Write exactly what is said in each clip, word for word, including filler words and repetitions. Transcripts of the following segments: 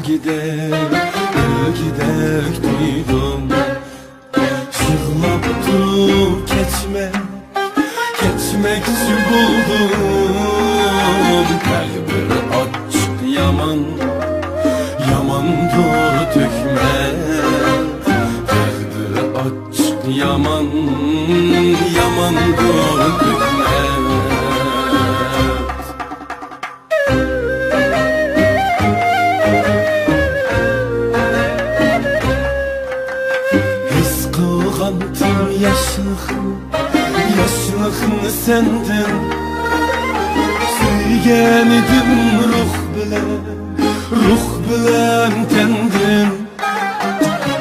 ئۆلگۈدەك، ئۆلگۈدەك تۇيدۇم. يىغلاپ تۇرۇپ كەچمە، كەچمەكچى بولدۇم. تەقدىر ئاچچىق يامان، ياماندۇر تۆھمەت. تەقدىر ئاچچىق يامان، ياماندۇر تۆھمەت. ھېس قىلغانتىم ياشلىقنى، ياشلىقنى سەندىن. سۆيگەنىدىم روھ بىلەن، روھ بىلەن تەندىن.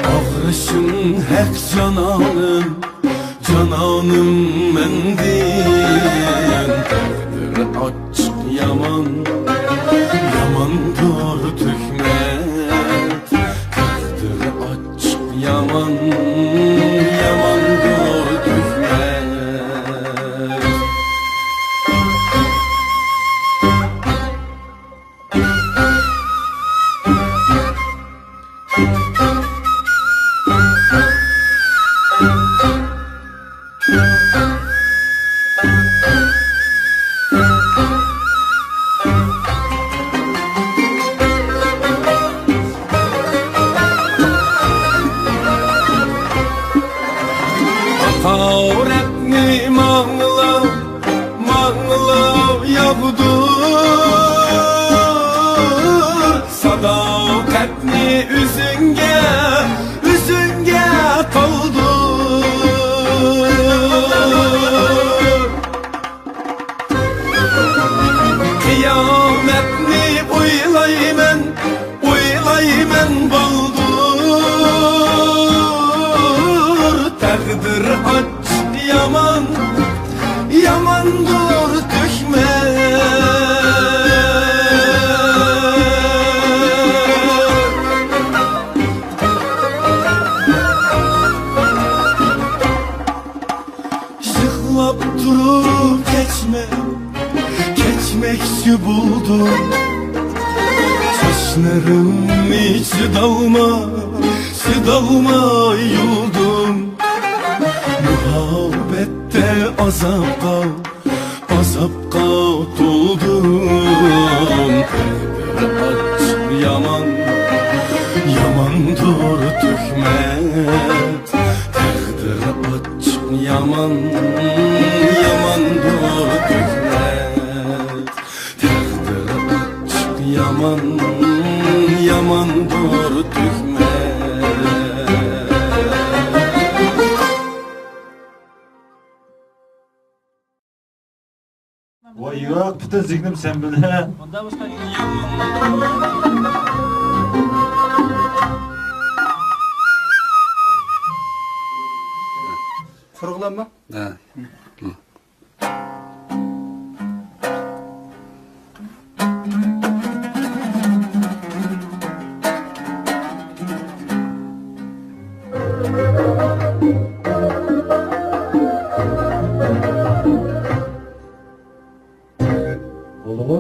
ئاغرىشىم ھەق جانانىم، جانانىم مەندىن. تەقدىر ئاچچىق يامان، ياماندۇر تۆھمەت. تەقدىر ئاچچىق يامان، ياماندۇر تۆھمەت. ئاقاۋ رەپنى ماڭىلا، ماڭىلا ياغدۇر. ساداقەتنى ئۆزۈڭگە، ئۆزۈڭگە قالدۇر. قىيامەتنى ئويلايمەن، ئويلايمەن بالدۇر. تەقدىر ئاچچىق يامان، ياماندۇر تۆھمەت. يىغلاپ تۇرۇپ كەچمە، كەچمەكچى بولدۇم. چاچلىرىمنى چىدالماي، چىدالماي يۇلدۇم. مۇھەببەتتە ئازابقا، ئازابقا تولدۇم. تەقدىر ئاچچىق يامان، ياماندۇر تۆھمەت. تەقدىر ئاچچىق يامان، ياماندۇر تۆھمەت. تەقدىر ئاچچىق يامان، ياماندۇر تۆھمەت. ۋاي ياق، پۈتۈن زېھنىم سەن بىلەن. قۇرۇقلاممۇ؟ ھە. بولدىغۇ؟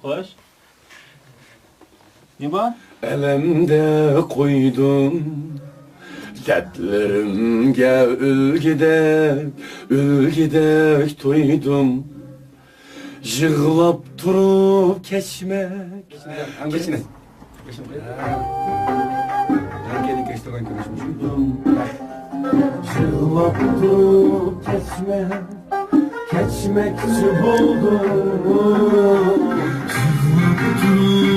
خوش. نېمە بار؟ ئەلەمدە قويدۇم، دەردلىرىمگە ئۆلگۈدەك، ئۆلگۈدەك تويدۇم. يىغلاپ تۇرۇپ كەچمەك. كەچمەك. يىغلاپ تۇرۇپ كەچمەك. كەچمەكچى بولدۇم. يىغلاپ تۇرۇپ